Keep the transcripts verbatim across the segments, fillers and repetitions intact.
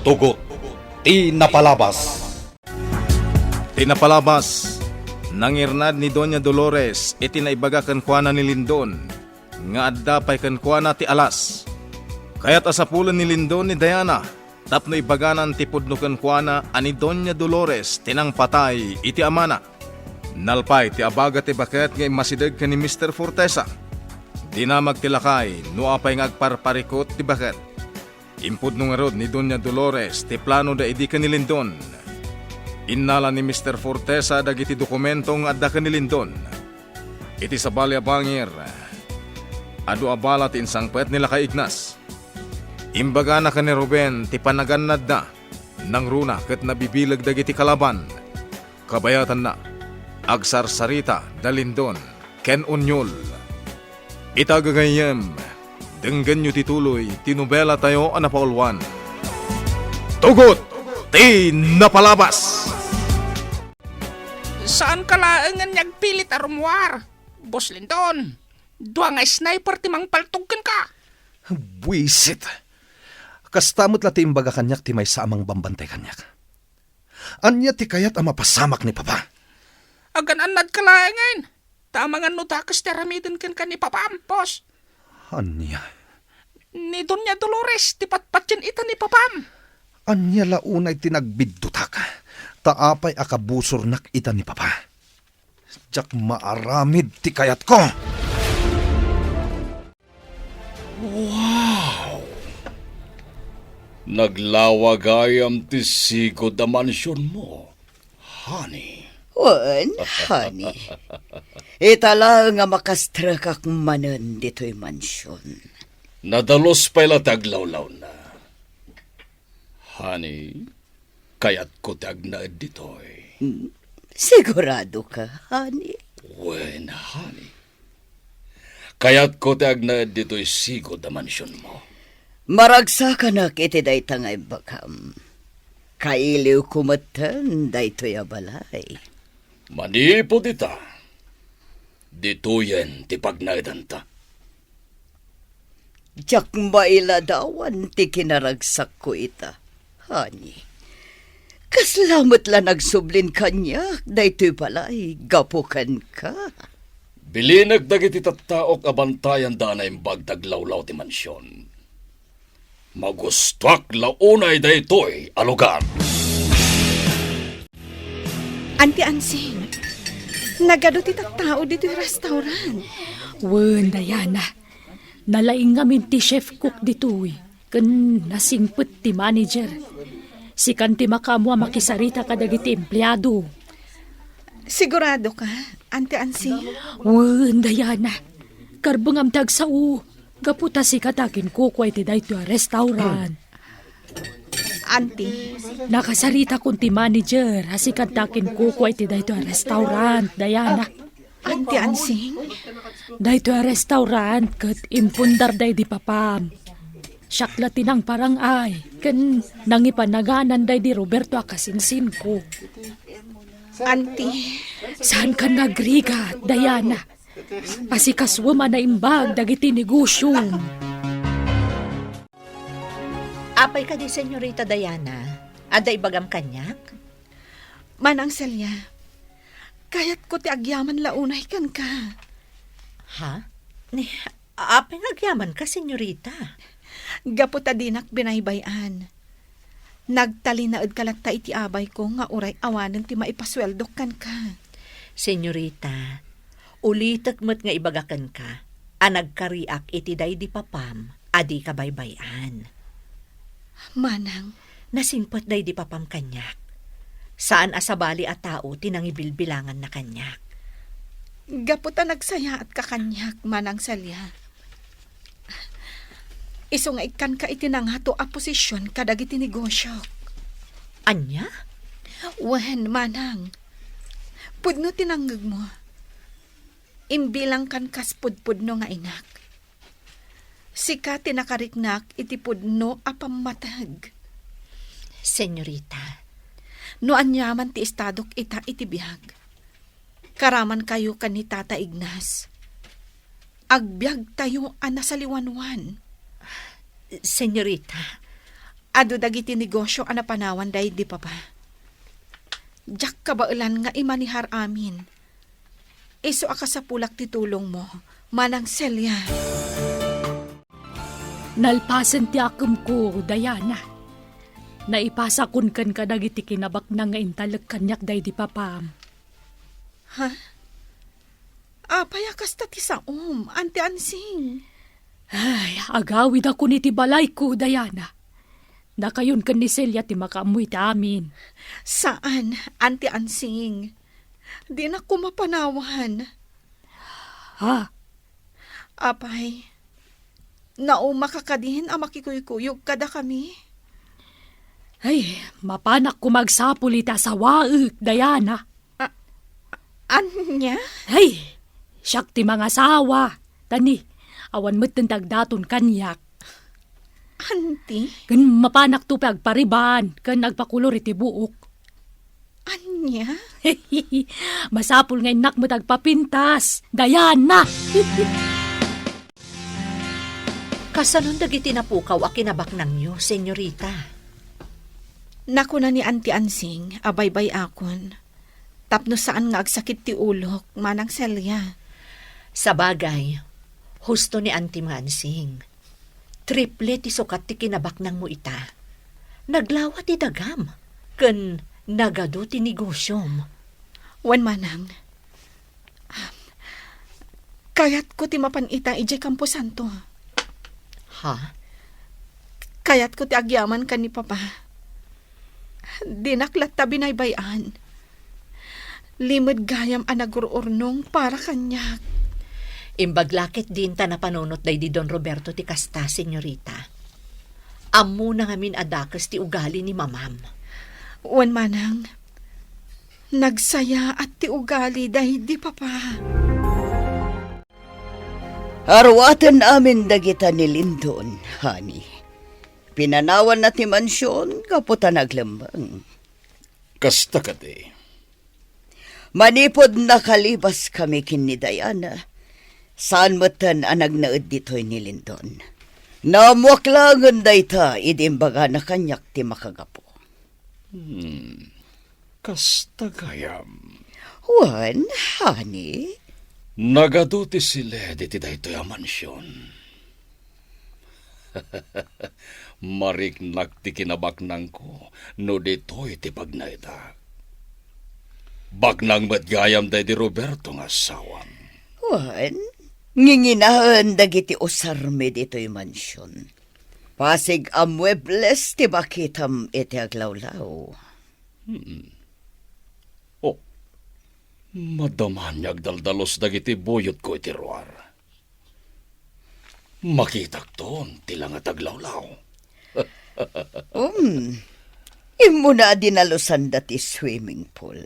Tugot ti napalabas. Ti napalabas, nangirnad ni Doña Dolores iti naibaga kenkuana ni Lindon nga adda pay kenkuana ti alas. Kayat a sapulen ni Lindon ni Diana tapno ibaganan ti pudno kenkuana a ni Doña Dolores ti nangpatay iti amana. Nalpay ti abaga ti baket nga immasideg ken ni Mister Fortesa. Dinamag ti lakay no apay nga agparparikut ti baket. Impudno ngarud ni Doña Dolores ti planoda idi ken ni Lindon. Innala ni Mister Fortesa dagiti dokumento nga adda ken ni Lindon. Iti sabali a bangir, adu a bala ti insangpet ni Lakay Ignas. Imbagana ken ni Ruben ti panagannadna, nangruna ket nabibileg dagiti kalaban. Kabayatanna, agsarsarita da Lindon ken Onyol. Ita gagayyem, denggenyo ti tuloy ti nobelatayo a napauluan. Tugot ti napalabas! Saanka laengen nga agpilit a rummuar, Boss Lindon. Dua nga sniper ti mangpaltog kenka. Buisit. Kasta met la ti imbaga kaniak ti maysa a mangbambantay kaniak. Ania ti kayat a mapasamak ni Papa? Agan-annadka laengen. Ta amangan no dakes ti aramiden kenka ni Papam, boss. Ania? Ni Doña Dolores ti patpatien ita ni Papam. Ania la unay ti nagbiddutak? Ta apay a kabusornak ita ni Papa? Diak maaramid ti kayatko. Wow! Naglawa gayam ti sigud a mansionmo, honey. Wen, honey. Ita laeng a makastrekak manen ditoy mansion. Nadalus pay la ti aglawlawna. Honey, kayatko ti agnaed ditoy. Hmm? Sigurado ka, honey? Wen, honey. Kayatko ti agnaed ditoy sigud a mansionmo. Maragsakanak iti dayta nga imbagam. Kailiwko metten daytoy a balay. Manipud ita, ditoyen ti pagnaedanta. Diak mailadawan ti kinaragsakko ita, honey. Kasla met la nagsublin kaniak daytoy balay gapu kenka. Bilinek dagiti tattaok a bantayanda a naimbag ti aglawlaw ti mansion. Magustuak la unay daytoy a lugar. Auntie Ansing, nagadu ti tattao ditoy restaurant. Wen, Diana. Nalaing ngamin ti chef cook ditoy, ken nasingpet ti manager. Sikan ti makaammo a makisarita kadagiti empleado. Sigurado ka, Auntie Ansing? Wen, Diana. Karbengam ti agsao. Gapu ta sika ti akinkukua iti daytoy a restaurant. Auntie. Nakasaritakon ti manager a sika ti akinkukua iti daytoy a restaurant, Diana. Auntie Ansing? Daytoy a restaurant ket impundarda idi papam. Siak la ti nangparang-ay ken nangipanagananda idi Roberto a kasinsinko. Auntie. Saankan nga agrigat, Diana. Asikasuem a naimbag dagiti negosyom. Apay kadi, Senyorita Diana? Adda ibagam kaniak? Manang Celia, kayatko ti agyaman la unay kenka. Ha? Ni, apay nga agyamanka, Senyorita? Gapu ta dinak binaybay-an. Nagtalinaedka latta iti abayko nga uray awanen ti maipasueldok kenka. Senyorita, ulitek met nga ibaga kenka a nagkariak iti daydi papam a dika baybay-an. Manang. Nasingpet daydi papam kaniak. Saan a sabali a tao ti nangibilbilanganna kaniak. Gapu ta nagsayaatka kaniak, Manang Celia. Isu nga ikkanka iti nangato a posisyon kadagiti negosyok. Ania? Wen, Manang. Pudno ti nangngegmo. Imbilangkan kas pudpudno nga inak. Sika ti nakariknak iti pudno a pammateg. Senyorita. No aniaman ti estadok ita iti biag, karamankayo ken ni Tata Ignas. Agbiagtayo a nasaliwanwan. Senyorita, Adu dagiti negosio a napanawan daydi papa. Diak kabaelan nga imanehar amin. Isu a kasapulak ti tulongmo, Manang Celia. Nalpasen ti akemko, Diana. Naipasakon kenka dagiti kinabaknang nga intalek kaniak daydi papam. Ha? Apay a kasta ti saom, Auntie Ansing? Ay, agawidakon iti balayko, Diana. Dakayon ken ni Celia ti makaammo iti amin. Saan, Auntie Ansing. Dinak koma panawan. Ha? Apay, naumaka kadin a makikuykuyog kadakami? Ay, mapanak koma agsapul iti asawaek, Diana. A-, ania? Ay, siak ti mangasawa. Tani, awan metten ti agdaton kaniak. Auntie? Ken mapanakto pay agpariban ken agpakulor iti buok. Ania? Masapul nga innak met agpapintas, Diana! Kasanon dagiti napukaw a kinabaknangyo, senyorita? Nakuna ni Auntie Ansing a baybay-akon tapno saan nga agsakit ti ulok, Manang Celia. Sabagay, husto ni Auntie Mansing. Triple ti sukat ti kinabaknangmo ita. Naglawa ti dagam, ken nagadu ti negosyom. Wen, Manang, kayatko ti mapan ita idiay kamposanto. Ha? Kayatko ti agyaman ken ni Papa. Dinak latta binaybay-an. Limed gayam a nagur-urnong para kaniak. Imbag la ketdin ta napanunot daydi Don Roberto ti kasta, senyorita. Ammona ngamin a dakes ti ugali ni mamam. Wen, Manang, nagsayaat ti ugali daydi Papa. Aruaten amin dagita ni Lindon, honey. Pinanawanna ti mansion gapu ta naglemmeng. Kasta kadi. Manipud nakalibaskami ken ni Diana, saan metten a nagnaed ditoy ni Lindon. Naammoak laengen dayta idi imbagana kaniak ti makagapu. Hmm. Kasta gayam. Wen, honey? Nagadu ti siled iti daytoy a mansion. Mariknak ti kinabaknangko no ditoy ti pagnaedak. Baknang met gayam daydi Roberto nga asawam. Wen, nginginaen dagiti usarmi ditoy mansion. Pasig a muebles ti makitam iti aglawlaw. Hmm. Oh, madama nga agdaldalus dagiti buyotko iti ruar. Makitakton ti langet aglawlaw. Um, immuna a dinalusanda ti swimming pool.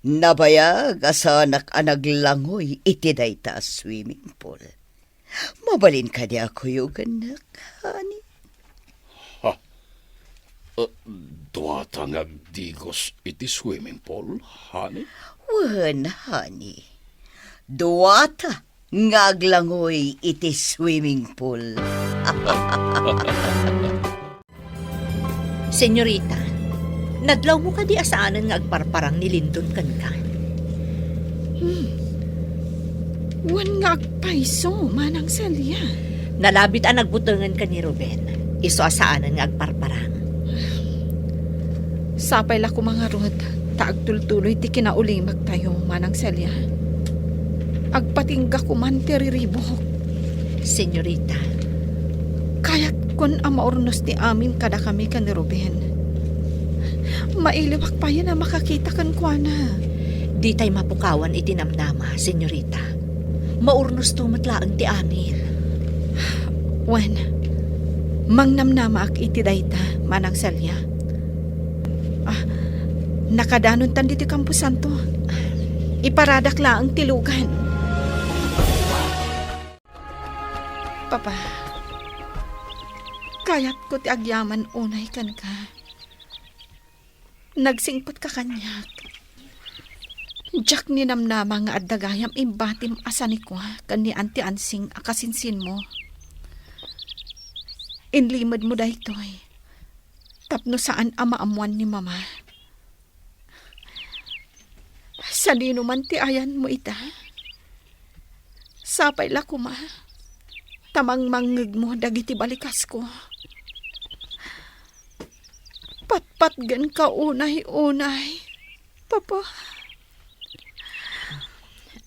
Nabayag a saanak a naglangoy iti dayta a swimming pool. Mabalin kadi a kuyogennak, honey? Ha? Eh, duata nga agdigos iti swimming pool, honey? Wen, honey. Duata nga aglangoy iti swimming pool. Senyorita, nadlawmo kadi a saanen nga agparparang ni Lindon kenka? Hmm. Wen nga agpayso, Manang Celia. Nalabit a nagbutengen ken ni Ruben. Isu a saanen nga agparparang. Sapay la koma ngarud ta agtultuloy ti kinaulimektayo, Manang Celia. Agpatingga koman ti riribuk. Senyorita. Kayatkon a maurnos ti amin kadakami ken ni Ruben. Mailiwak payen a makakita kenkuana. Ditay mapukawan iti namnama, senyorita. Maurnosto met laeng ti amin. Wen, mangnamnamaak iti dayta, Manang Celia. Ah, nakadanontan ditoy kamposanto. Iparadak laeng ti lugan. Papa, kayatko ti agyaman unay kenka. Nagsingpetka kaniak. Diak ninamnama nga adda gayam imbatim a sanikua ken ni Auntie Ansing a kasinsinmo. Inlimedmo daytoy. tapno saan a maammoan ni Mama. Sadino man ti ayanmo ita? Sapay la koma ta mangmangngegmo dagiti balikasko. Patpatgenka unay-unay, Papa.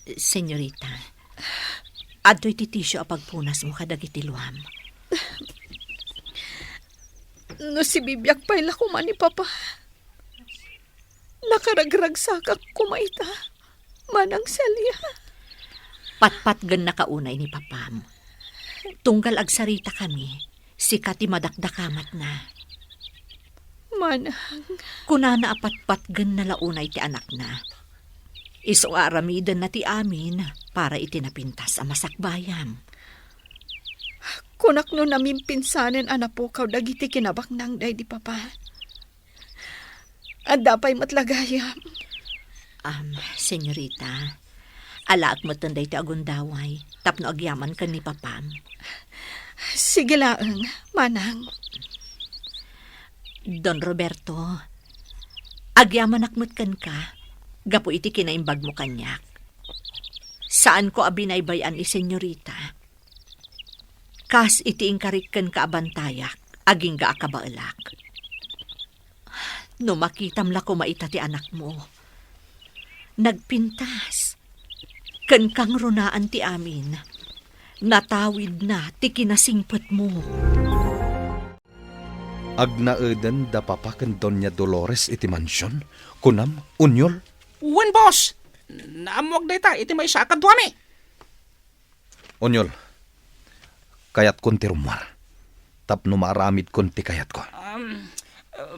Senyorita, adtoy ti tisio a pagpunasmo kadagiti luam. No sibibiag pay la koma ni Papa, nakaragragsakak koma ita, Manang Celia. Patpatgennaka unay ni Papam. Tunggal agsaritakami, sika ti madakdakamatna. Manang. Kunana a patpatgenna la unay ti anakna. Isu nga aramidenna ti amin para iti napintas a masakbayam. Kunak no namimpinsanen a napukaw dagiti kinabaknang daydi Papa. Adda pay met la gayam. Am, senyorita, alaek metten daytoy a gundaway tapno agyaman ken ni Papam. Sige laeng, Manang. Don Roberto, agyamanak met kenka gapu iti kinaimbagmo kaniak. Saanko a binaybay-an ni senyorita. Kas iti inkarik kenka a bantayak, agingga a kabaelak. No makitam la koma ita ti anakmo. Nagpintas. Ken kangrunaan ti amin. Natawidna ti kinasingpetmo. Agnaeden da Papa ken Doña Dolores iti mansion, kunam, Onyol? Wen, boss. Naammoak dayta iti maysa a kaduami. Onyol, kayatkon ti rummuar tapno maaramidkon ti kayatko. Um,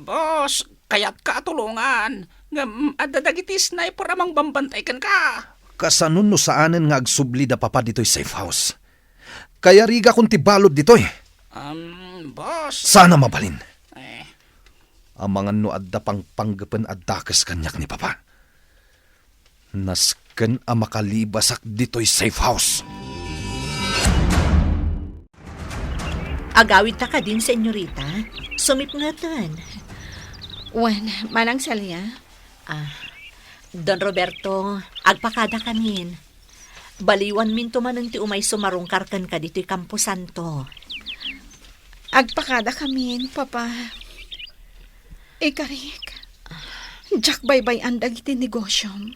boss, kayatka a tulongan. Ngem adda dagiti sniper a mangbambantay kenka. Kasano no saanen nga agsubli da Papa ditoy safe house? Kayarigakon ti balud ditoy. Um, boss. Saan a mabalin. Eh. Amangan no adda pangpanggepen a dakes kaniak ni Papa. Nasken a makalibasak ditoy safe house. Agawidta kadin, senyorita? Sumipngeten. Wen, Manang Celia? Ah, Don Roberto, agpakadakamin. Baliwanminto manen ti umay sumarungkar kenka ditoy kamposanto. Agpakadakamin, Papa. Ikarik, diak baybay-an dagiti negosyom.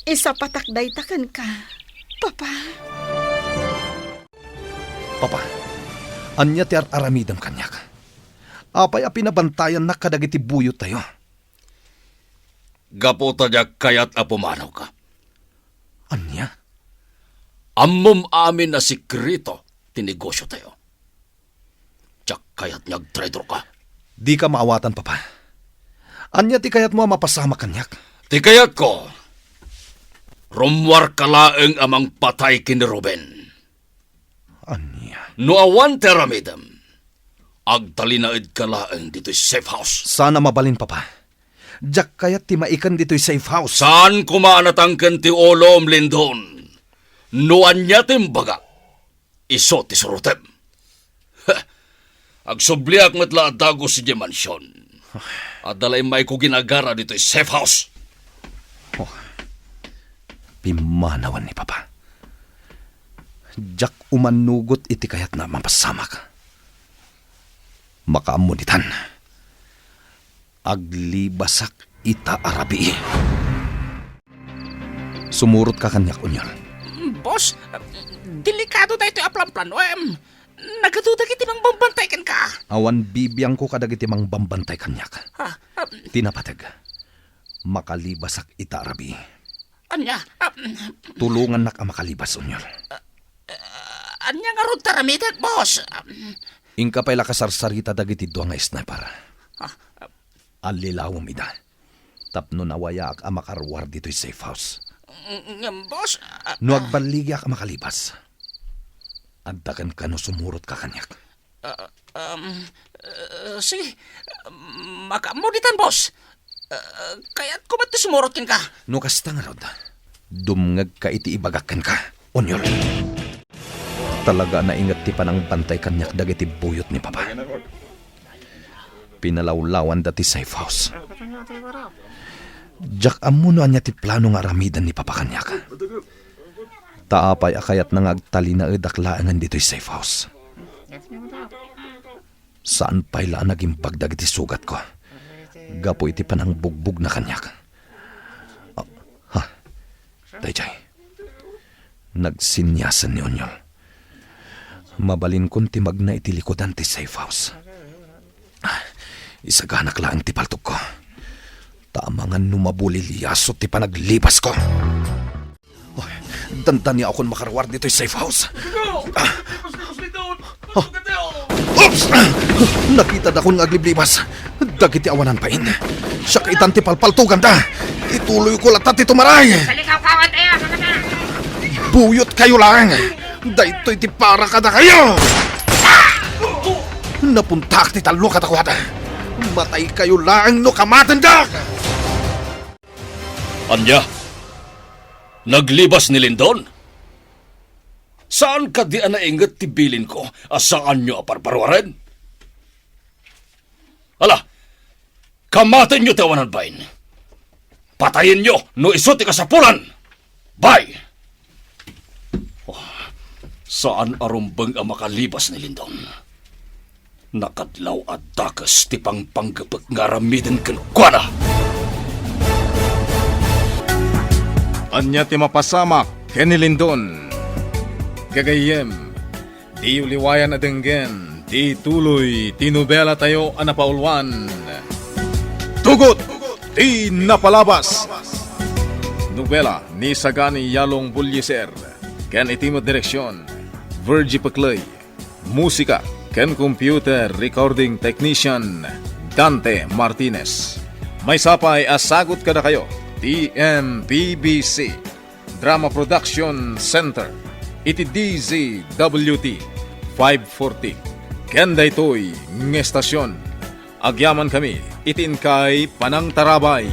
Isapatak dayta kenka, Papa. Papa, ania ti ar-aramidem kaniak? Apay a pinabantayannak kadagiti buyottayo? Gapu ta diak kayat a pumanawka. Ania? Ammom amin a sekreto ti negosyotayo. Diak kayat nga agtraidorka. Dika maawatan, Papa. Ania ti kayatmo a mapasamak kaniak? Ti kayatko, rummuarka laeng a mangpatay ken ni Ruben. Ania? No awan ti aramidem, agtalinaedka laeng ditoy safe house. Saan a mabalin, Papa. Diak kayat ti maiken ditoy safe house. Saan koma a natangken ti ulom, Lindon. No ania ti imbagak, isu ti surotem. Heh, agsubliak met la a dagus idiay mansion. Adda la immayko ginagara ditoy safe house. Oh. Pimmanawen ni Papa. Diak umanugot iti kayatna a mapasamak. Makaammo ditan. Aglibasak ita a rabii. Sumurotka kaniak, Onyol. Boss, delikado daytoy a planplano, em. Nagaduda dagiti mangbambantay kenka. Awan bibiangko kadagiti mangbambantay kaniak. Ah, ah. Ti napateg, makalibasak ita a rabii. Ania? Ah, tulongannak a makalibas, Onyol. Ah, ania ngarud ti aramidek, boss? Ah, inka pay la kasarsarita dagiti dua nga sniper. Ah, ah. Allilawem ida tapno nawayaak a makaruar ditoy safe house. Ng-, ngem, boss, ah, no agballigiak a makalibas, adda kenka no sumurotka kaniak. Ah, um, ah, sige. Makaammo ditan, boss. Ah, kayatko met ti sumurot kenka. No kasta ngarud, dumngegka iti ibagak kenka, Onyol. Talaga a nainget ti panangbantay kaniak dagiti buyot ni Papa. Pinalawlawanda ti safe house. Diak ammo no ania ti plano nga aramiden ni Papa kaniak. Ta apay a kayatna nga agtalinaedak laengen ditoy safe house? Saan pay la a nagimbag dagiti sugatko gapu iti panangbugbogna kaniak. Ah, ha, daydiay. Nagseniasen ni Onyol. Mabalinkon ti magna iti likudan ti safe house. Ah, isaganak laeng ti paltogko. Ta amangan no mabuliliaso ti panaglibasko. Oh, dandaniakon makaruar ditoy safe house. Oops! Nakitada kun nga agliblibas. Dagiti awanan bain. Siak itan ti palpaltoganda. Ituloyko latta ti tumaray. Buyot kayo lang. Daytoy ti para kadakayo. Napuntak ti tallo kadakuada. Matay kayo lang no kamatendak. Ania? Naglibas ni Lindon? Saan kadi a nainget ti bilinko a saanyo a parparuaren? Ala, kamatenyo ti awanan bain. Patayenyo no isu ti kasapulan. Bay! Oh, saan a rumbeng a makalibas ni Lindon. Nakadlaw a dakes ti pangpanggepek nga aramiden kenkuana. Ania ti mapasamak ken ni Lindon? Gagayyem, diyo liwayan a denggen ti tuloy ti nobelatayo a napauluan, Tugot ti Napalabas. Nobela ni Sagani Yalong Bullieser ken iti met direksion, Virgie Pecley. Musika ken computer recording technician, Dante Martinez. Maysa pay a sagut kadakayo ti M P B C Drama Production Center iti D Z W T five forty. Ken daytoy nga estasion, agyamankami iti inkay panangtarabay.